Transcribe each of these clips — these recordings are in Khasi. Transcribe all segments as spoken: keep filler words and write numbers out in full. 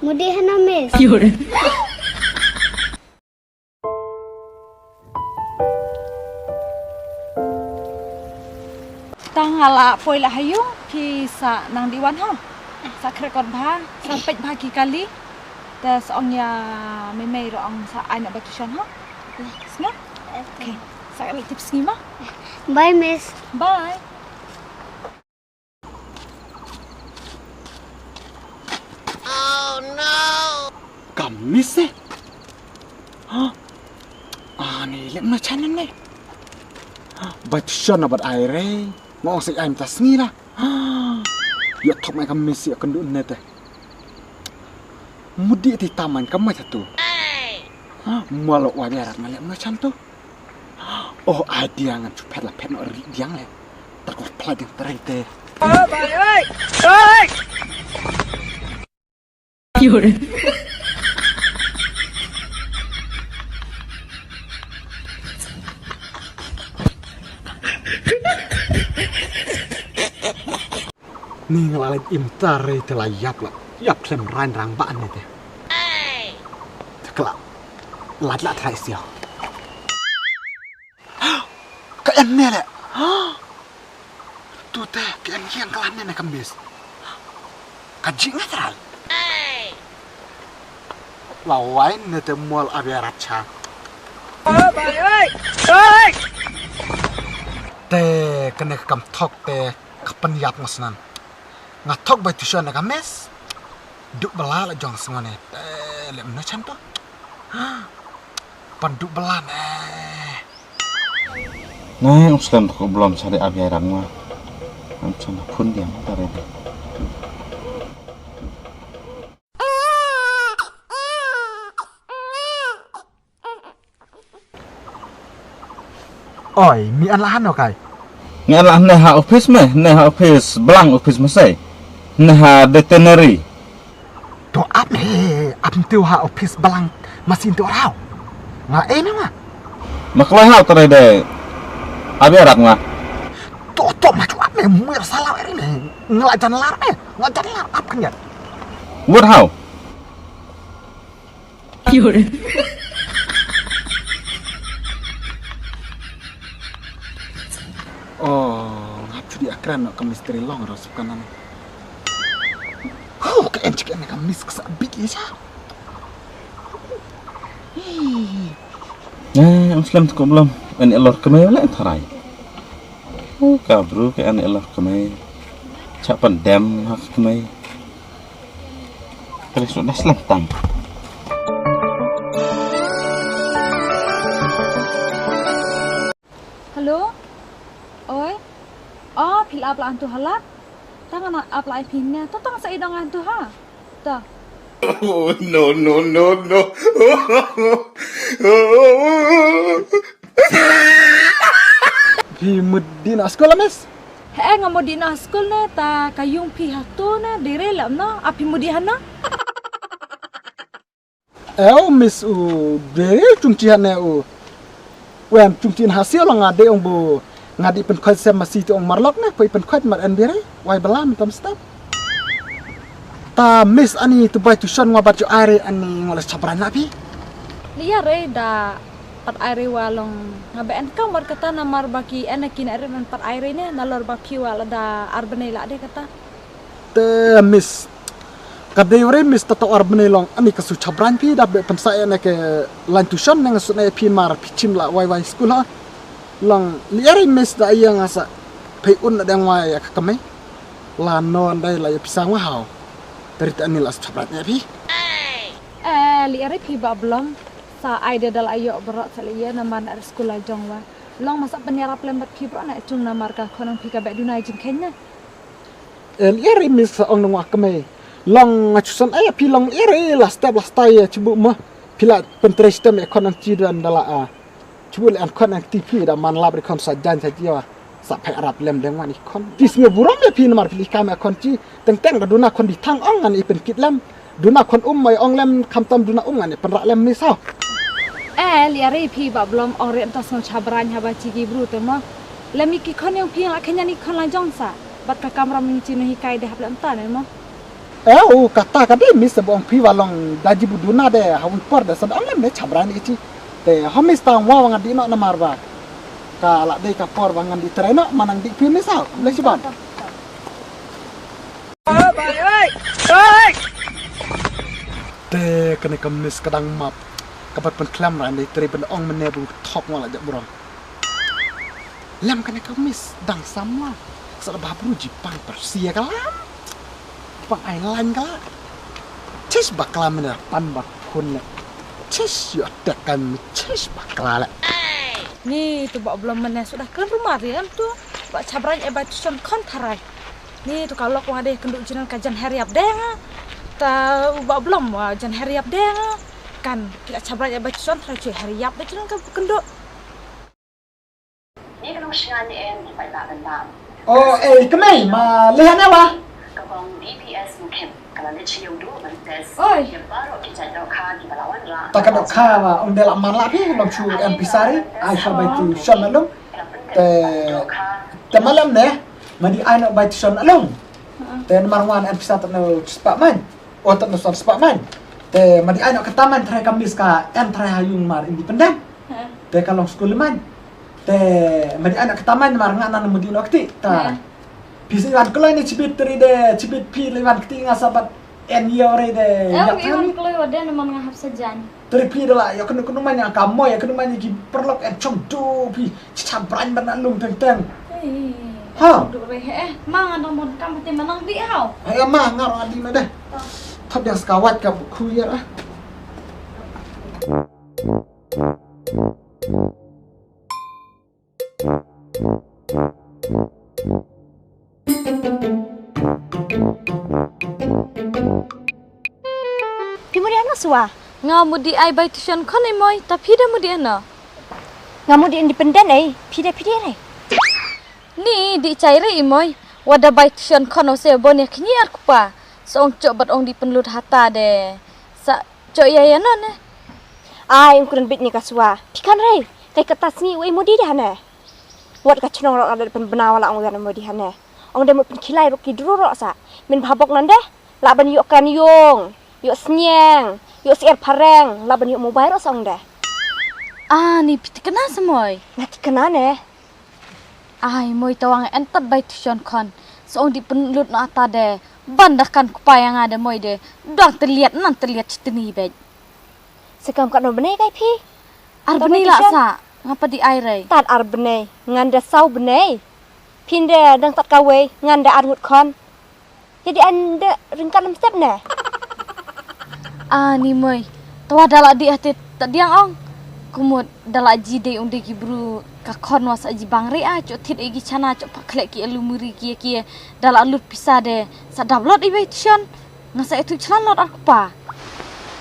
Mudih hana, Miss? Tang nga la poi la ha ïing, phi sa nang dih wan ha. Sa khreh kot bha, sa peit bha ki kali. Te sa ong ïa mei mei ruh ong sa ai noh bai tuition ha. Sngap? Okay. Sa ka leit tip sngi ma. Bye, Miss. Bye. Ka Miss eh. Ha? Ani leh mano chan ne. Bai tuition na bad ai re. Nga ong sa ai mynta sngi la. Ïa thok mai ka Miss ïa kynduh ne te. Mudih te taman ka mai tu. Mala wa biarat nga leh mano chan tu. Oh, idea ngan shu phet la phet noh ri diang le. Takut pla diang trai te. Ni nga la leit im trai te la ïap la. Ïap khlem rang rang ba ne te. Te ka la lait la trai sio. Ka en ne le. Tu te ka en ïeng ka la ne na ka Miss. Ka jing nga trai. La wai ne te mol abia racha. Te kane ka kam thok te ka pynïap nga snan. Nga thok bai tuition na ka Miss. Duk bala la jong sngon ne. Te leh mano chan tu. Pan duk bala ne. Nai, ong slem ko blom sari abi ai rang ma. Am chan phun diang tare. Oi, mi an la hano kai? Ngi an la ne ha office me, ne ha office blang office me sei. Ne ha detenary. To ap me, ap tu ha office balang masin tu rau. Nga eh me nga. Ma kloi hau tare de. Abi arak nga. To to ma chu ap me muir salau eri me. Nga la jan lar me. Nga jan lar ap kenyat. What hau? Oh, ngap chu di akran no ka misteri long ro sup kanan. Huh, ka en chik en ka mis ka sa big ya cha. Eh, am slem tu ko blom. En elor kemai wala en tharai. Oh, ka bru ka en elor kemai. Cha pan dem ha kemai. Kali sudah selesai tang. Hello? Oi? Oh, phi la ap la antu halat? Tang ana ap la ai phi ne. To tang sa i dong antu ha. Ta. Oh, no, no, no, no. Phi mut dih na skul, Miss? He, nga mut dih na skul ne, ta ka yung phi ha tu ne, dei re lam no, a phi mut dih hana? Eo, Miss u, dei re chungchi hane u. Wem chungchi ha sio la nga dei ong bu, nga dei pen khoi sem masi tu ong marlok ne, poi pen khoi mar en bere, wai bala mi tam step. Ta Miss ani tu bai tuition nga bat ju ai re ani nga les chabran na phi. Lia re da pat ai re wa long nga be en kam wat kata na mar ba ki en ki na re man pat ai re ne na lor ba phi wa la da ar bnei la de kata. Te Miss ka dei re Miss ta to ar bnei long ani ka su chabran phi da be pen sa ne ke lan tuition ne nga su ne phi mar phi chim la wai wai school ha. Long li re Miss da ïa nga sa phi un na deng wai ya ka kamai. La non dai la ïa pisa nga hau. Tari ta ni la sa chaprat ïa phi. Eh, li ari phi ba blom. Sa ai de dal ayo berot sa li ïa namar na skul la jong wa. Long masa penyarap lem bat phi bro na chung namar ka khonang phi ka bek dunai jingkhen na. Eh, li ari Miss sa ong nang wa kemai. Long nga chusan ai phi long li ari la step la stai ya chibu ma. Phi la pentre stem ya khonang chi dan dala a. Chubu le an khon ang ti phi da man lap ri khon sa jan sa jiwa. Sa phai arap lem deng wan i khon. Ti sngew burom le phi namar phi li kam e khon chi. Teng teng da duna khon di thang ong ngan i pen kit lem. Duna khon um mai ong lem kham tam duna um ngan i pen rak lem ni sa. Eh, li ari phi ba blom ong re ta sngew cha brang ha ba chi ki bru te mo. Lem i ki khon yong phi yang la khen yan i khon la jong sa. Bat ka kamram ni chi no hi kai de hap lem ta ne mo. Eh, u kata ka dei miss ba ong phi wa long da ji bu duna de ha wi por de sa da ong lem ne chabra ni chi. Te ho miss ta ong wa wa ngan dih noh namar ba ka la dei ka por wa ngan dih trai noh, ma nang dih phi miss ha. Le chi ban. Te kane ka miss ka dang map. Ka bat pynkhlem rai dei trai ban ong mane bu thok wa la jak burong. Lem kane ka miss dang samla. Sa da ba bru ji pang persia ka lam. Pang ai lain ka la. Chis bakla mane pan ba khun le. Chis yo tek kan mi chis bakla le. Ni tu ba blom mane sudah kren rumah dia tu. Ba chabrai e ba tuition kon tharai. Ni tu ka lok wa de kendu jinan ka jan heriap deng. Ta u ba blom wa jan heriap deng. Kan ki chabrai e ba tuition tharai chui heriap de jinan ka kendu. Ni ka nongshngaiñ ne em, ni paidbah ban bam. Oh, eh, kemei, ma leh ne wa? Ka bong D P S Mukhim ka la leit sha ïew duh ban test. Oi. Ïa baroh ki jait dohkha kiba la wanrah. Ta ka dohkha wa, ym dei la man la phi, long shu em pisa ri, ai sha bai tuition na lum. Te, te malam ne, ma di ai noh bai tuition na lum. Te namar wan em pisa ta no spah man. Oh, ta no spah man. Te ma di ai noh kata man trai ka miss ka, em trai ha yung mar independent. Te ka long skul man. Te ma di ai noh kata man mar nga nan ma di noh kti. Ta. Phi sa wan kloi ni chibit teri de, chibit phi le wan kti nga sabat en yo re de. Eh, yak wan kloi wa de na man nga hap sa jan. Teri phi de la, ya kenu kenu man yang ka moi, ya kenu man ki perlok en chong du phi. Chicha brand ban na lung teng teng. Ha. Du re he, eh, ma nga nang mon kam te manang di hau. Hai ma nga rong adi na de. Thap yang sekawat ka bu khu ya ah. Phi mudi ano swa? Nga mudi ai bai tuition khon i moi, ta phi da mudi ano? Nga mudi independent ei, phi da phi da re. Ni di chai re i moi, wa da bai tuition khon o se bon ya khni ar kupa. Sa ong chok bat ong di penlut hata de. Sa chok ya ya no ne. Ai ung kren bit ni ka swa. Phi kan re, kai kata sngi wei mudi da ne. Wat ka chnong rok ada pen bna wala ong da mudi hane. Ong da mut pen khilai rok ki dru rok sa. Min bhabok nan de. La ban yok kan yong, yok snyang, yok sier pareng, la ban yok mobile rok sa ong de. Ah, ni phi tikna sa moi. Na tikna ne. Ai, moi tawang en tat bai tuition khon. Sa ong di penlut na ata de. Ban da kan kupai anga de moi de. Dang teliat nan teliat chitni bej. Sekam kat no bnei kai phi? Ar bnei la sa, ngapa di ai rei? Tat ar bnei, ngan da saw bnei. Phin da dang tat kawei, ngan da ar ngut khon. Jadi an da ringkat lem step ne. Ah, ni moi. Tawa da la di hati ta diang ong. Kumut da la ji dei ung dei ki bru ka khon wa sa ji bang rei ah, chok thit ei ki chana, chok pakhlek ki alumuri ki ki da la lut pisa de sa dab lot i bai tuition. Nga sa ïathuh chlan lot ar kpa.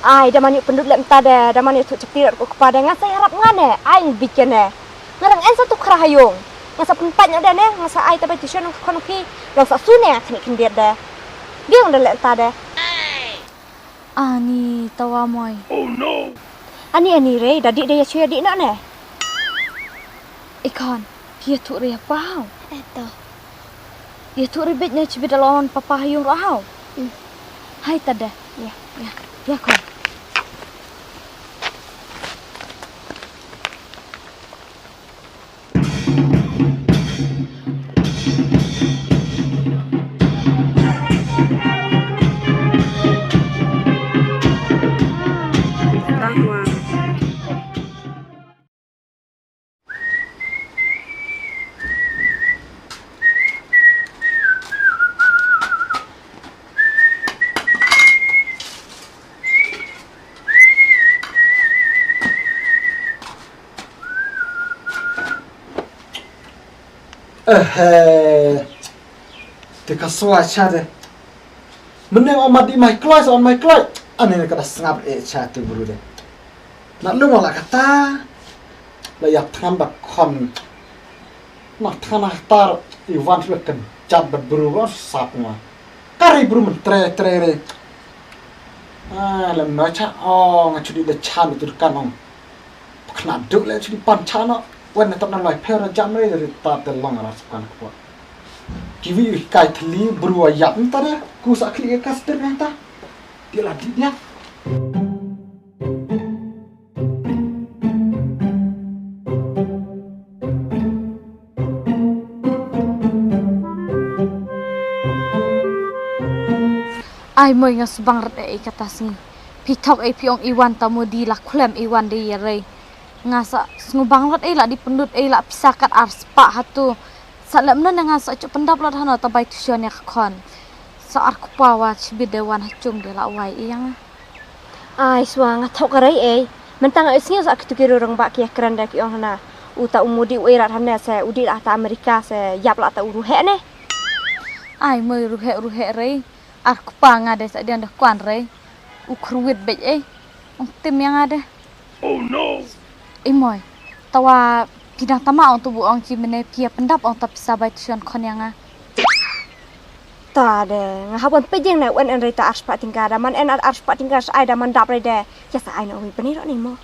Ai, da man ïoh pyndut lem ta de, da man ïathuh chapti ar kpa de, nga sa ïarap nga ne, ai ng bik ne. Nga dang en sa tup khra ha yung. Nga sa pynpait ne de ne, nga sa ai ta bai tuition khon phi. Long sa su ne, khni khyndiat de. Biang de lem ta de. Ani tawa moi. Oh no. Ani ani re, da di de ïa chu ïa di na ne. Ikon, phi ïathuh re ïa pa hau. Eto. Ïathuh re bit ne chibit da lon papa ha yung ro hau. Hmm. Hai ta de. Ya. Ya. Ya kon. Ehe. Te ka swa cha de. Mynne o ma di mai kloi, o mai kloi. Ane ne ka da sngap e cha te bru de. Na lung la kata. La ïa than ba khon. Na than na tar i wan shu kan chat ba bru ro sap nga. Ka ri bru men tre tre re. Ah, lem no cha o nga chu di da chan tu kan ong. Khna duk le chu di pan cha no. Wen na tap na lai pher na jam re ri ta te long ra sap kan ko. Kiwi kai thli bru wa yap nta de. Ku sa khli ka stir nta. Dia la di dia. Ai moi, nga sbang rat ei kata sngi. Phi thok ei phi ong i wan ta mudi la khlem i wan de ïa rei. Nga sa sngewbang rat ei la di pynlut ei la pisa kat ar spah hatu. Sa lem non nga sa chuk pyndap lat hano ta bai tuition ïa ka khon. Sa ar kpa wa chibit de wan ha chung de la wai ei ïa nga. Ai swa nga thok ka rei ei. Mentang ai sngi sa kitu ki rurang ba ki kren de ki ong hana. Uta u mudi u ei rat hane se u di la ta Amerika se yap la ta u ruhe ne. Ai moi ruhe ruhe rei. Ar kpa nga de sa dian de kwan rei. U khrwit bej ei. Ong tim ïa nga de. Oh no. Ei moi. Tawa pidang tama ong tu bu ong chi mene pia pyndap ong ta pisa bai tuition khon ïa nga. Ta de nga hapon pejeng na wen en rei ta ar spah tingka da man en ar spah tingka sa ai da man dap rei de. Ya sa ai no wi bani ro ni mo.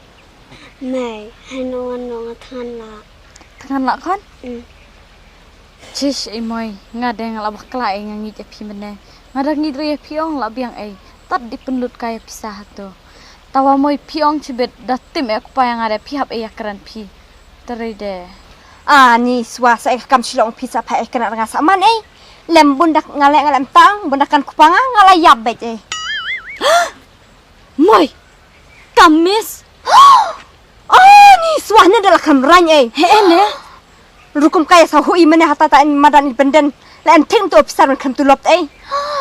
Mei, hai no wan no nga than la. Than la khon? Mm. Chish ei moi, nga de nga la bakla ei nga ngit ïa phi mene. Nga da ngit ri ïa phi ong la biang ei. Tat di pynlut kai pisa hato. Tawa moi phi ong chibit da tim ei kpa ïa nga de phi hap ei ïa kren phi. Tari de. Ani swa sa ei kam shilong phi sa pha ei kena nga sa man ei. Lem bun dak nga le nga lem tang bun dak kan kpa nga nga la yap bej ei. Moi. Kamis. Oh, ni swah ne da la kham rang ei. He ne. Rukum kai sa hui mene hata ta en madan independent. La en thing tu officer men kham tu lop ei.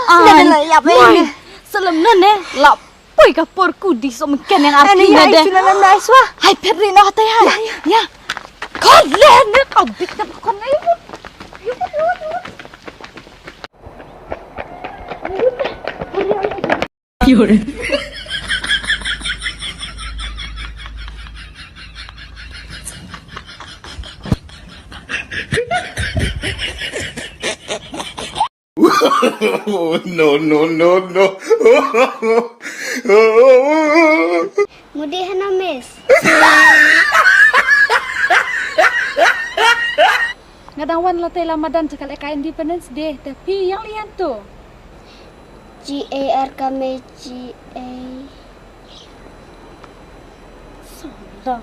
Ah, ne da la yap ei. Moi. Salam ne ne. La poi ka por ku di so men ken yang arti ne de. Sila lem na swah. Hai phet ri no hata hai. Ya. Kau le ne kau bit ne kau ne. No, no, no, no. Mudi hana miss. Nga dang wan la tei la madan cha ka lehkai Independence Day, te phi ïeng lei ïa to. G A R ka me G A. Sala.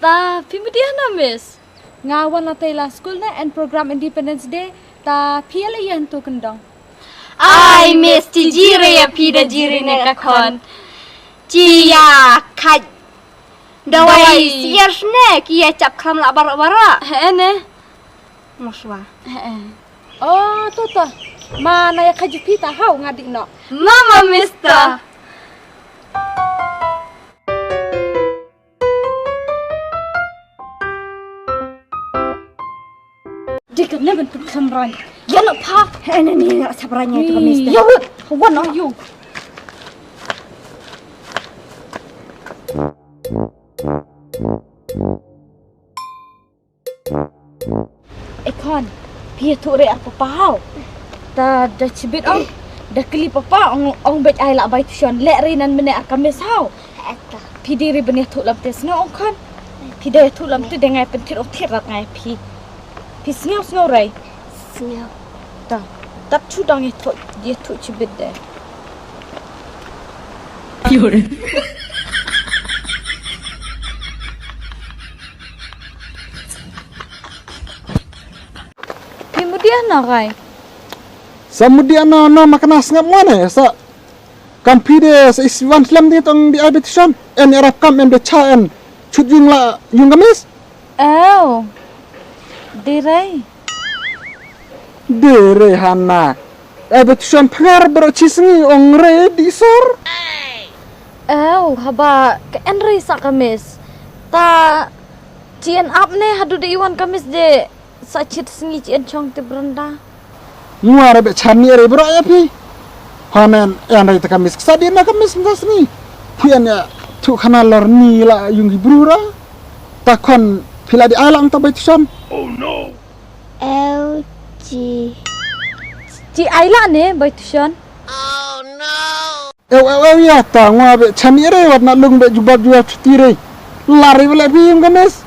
Ta phi mudi hana miss. Nga wan la tei la school ne en program Independence Day, ta phi ïeng lei ïa to kyndong. Ai miss, chi jiri ïa phi da jiri ne ka khon. Chi ïa khaj. Dawai siar sne ki ïa chap khram la barak barak. He ne. Moswa. He. Oh, tu tu. Ma na ïa khaj phi ta hau nga dik no. Mama mister. Dik ne ben pun kham ran. Ya no pha. He ne ni na sab ran ya tu mister. Ya wut. Wan no yu. Ei khon, phi ïathuh re ar papa hau. Ta da chibit ong, da kylli papa ong, ong beit ai la bai tuition leh re nan mene ar kamis hau. Phi dei re ban ïathuh lam te sngew ong khon. Phi da ïathuh lam te da ngai pynthit ong thit rat ngai phi. Phi sngew sngew re. Sngew. Ta, tat chu dang ïathuh, ïathuh chibit de. Phi mudia na rai. Sa mudia na na makna sngap ngone sa. Kam phi de sa is wan slem de tong di ai beit shon. En arap kam en de cha en. Chut yung la yung gamis. Ew. Di rai. Dere hana. Ai beit shon phngar bro chisngi ong re di sor. Ew haba ka en re sa kamis. Ta chien ap ne hadu de iwan kamis de sa chit sngi chien chong te branda. Ngwa re beit chani re bro ya phi. Hanen en re ta kamis sa di na kamis nda sngi. Phi en ya thu khana lor ni la yung hi bru ra. Ta khon phi la di ai la ta beit shon. Oh no. L G. Chi ai la ne bai tuition. Oh no. Ew ew ew ya ta ngwa be chani re wat na lung be jubab jubab chuti re. La re wala bi im ganes.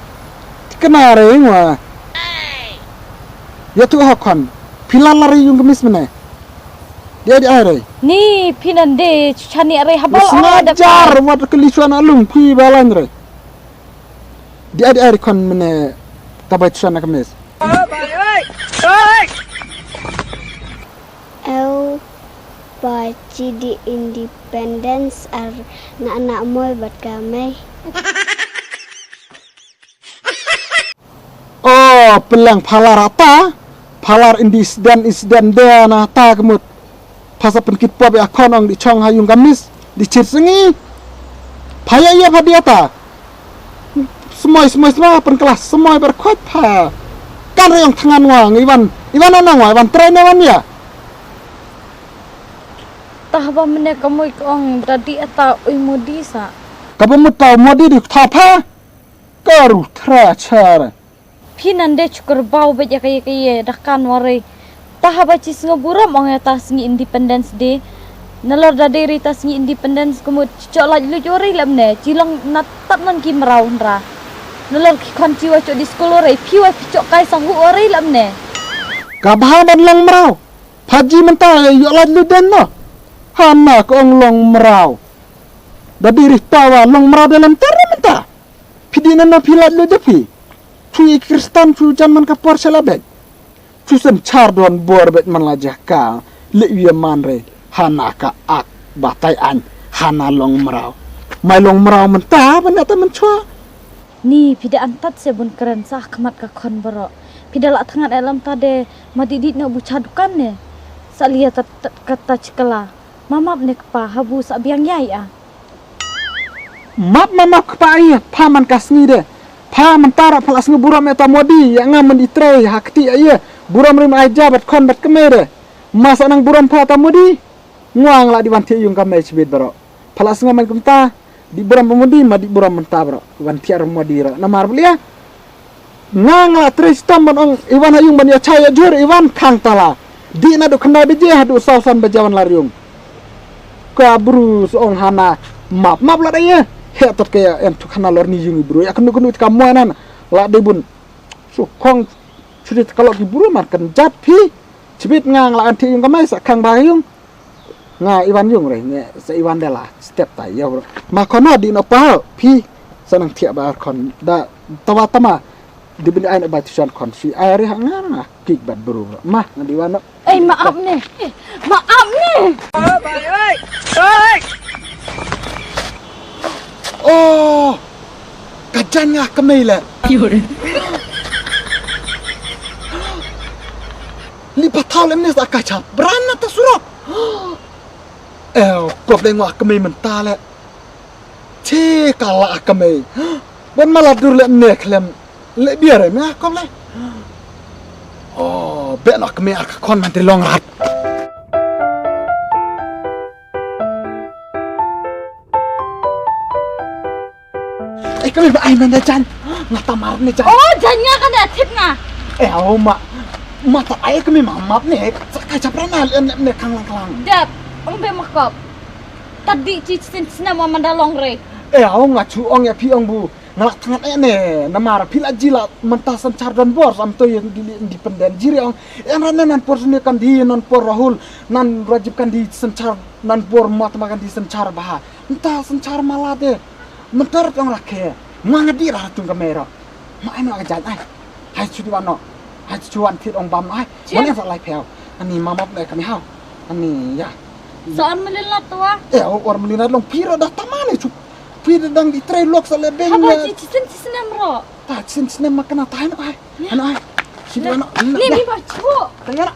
Kena re ngwa. Ya tu ha khon. Phi la lari yung kemis mene. Dia di ai re. Ni phi nan de chani are habal ong da jar wat keli chuan alung phi balan re. Dia di ai re khon mene tabai chuan kemis. Eu ba chi di independence ar na na moi bat ka mei. Oh, pelang phalar ata. Phalar indi sden isden de na ta kemut. Phasa penkit pop ya khon ong di chong ha yung kamis di chir sengi. Phaya ya pha dia ta. Semoi semoi semoi pen kelas semoi berkhot pha. Kan reyong thengan wang iwan iwan anang wang iwan tren iwan ya. Tah ba mene kamoi kong dadi ata ui modi sa. Kaba mut tau modi di tha pha. Karu thra char. Phi nan de chukur bau bej ya kaye kaye da kan warai. Tah ba chi sngo buram ong ya ta sngi independence day. Nalor da dei ri ta sngi independence kumut chi chok laj luj warai lamne chi long na tat nan ki mrau nra. Nalor ki khon chi wa chok di skul warai phi wa phi chok kai sang hu warai lamne. Ka bha ban long mrau. Phaji mynta ïoh lait lut den no. Hana ka ong long mrau. Da diri tawa long mrau da lem ter mynta. Phi di nana phi lait lut da phi. Chu i kristan chu jan man ka por sela bet. Chu sen char don bor bet man la jaka. Le wi man re. Hana ka ak batai an. Hana long mrau. Mai long mrau mynta ban da ta man chwa. Ni phi da antat se bun kren sa khmat ka khon baro. Phi da la thangat elam ta de ma di di no bucha dukan ne. Sa lia tat tat kata chikala. Mamap ne kpa habu sa biang yai a. Map mamap kpa ai pha man ka sngi de. Pha man tara pha la sngi buram eta modi ya nga man itrei ha kti ai. Buram rim ai ja bat khon bat kme de. Masa nang buram pha ta modi. Ngwa nga la di wan thiah yung ka mei chibit baro. Pha la sngew man kumta di buram modi ma di buram mynta baro. Wan thiah ro modi ro. Namar blia. Nga nga la trei stam ban ong iwan ha yung ban ya chai ya jur iwan khang tala. Di na du khana beje ha du saw san beje wan lar yung. Ka bru so ong hana map map la da ye. He tot ke ya en tu khana lor ni yung bru ya kenu kenu ka moy nan. La de bun. Su khong churi ka lok ki bru mar kan jat phi. Chibit nga nga la an thiah yung ka mei sa khang ba yung. Nga iwan yung re nge sa iwan de la step ta yo bro. Ma khon no di no pa phi sa nang thiah ba khon da tawa tama di bin ai na ba tuition khon si ai re ha nga nga kik bat bro bro. Ma nga di wan no. Ei ma ap ne. Ma ap ne. Oh, ka jan nga ka mei le. Li pathau le mne sa ka cha bran na ta surok. Eh, kop le ngwa kmei mynta le. Che ka la kmei. Ban mala dur le ne khlem. Le biar me kop le. Oh, be na kmei ka khon man long rat. Ai kami ba ai man da jan. Nga tamar ne jan. Oh, jan nga kan da thit nga. Eh, oh ma. Ma ta ai kami ma map ne. Sa kai chapra na ne ne kang lang kang. Dep, ong be makop. Tadi chi sin snem ma man da long re. Eh, oh nga chu ong ya phi ong bu. Nga la thangat eh ne. Namar phi la ji la mynta san char don bor sam to independent jiri ong. En ran nan por ne kan di nan por Rahul nan Rajiv kan di san char nan por Mahatma kan di san char baha. Nta san char mala de. Mentar tong rakhe. Manga di ra tung kamera. Ma ai no ka jan ai. Hai chu di wan no. Hai chu wan thit ong bam ai. Wan sa lai pheo. Ani mamap ne kami hau. Ani ya. Sa an melin la tua. Eh, or melin long pira da tamane chu. Pira dang di trai lok sa le beng. Haba chi chi sen chi senem ro. Ta chi sen chi senem makana tai no ai. Ano ai. Sini ano. Ni ni ba chu. Tengara.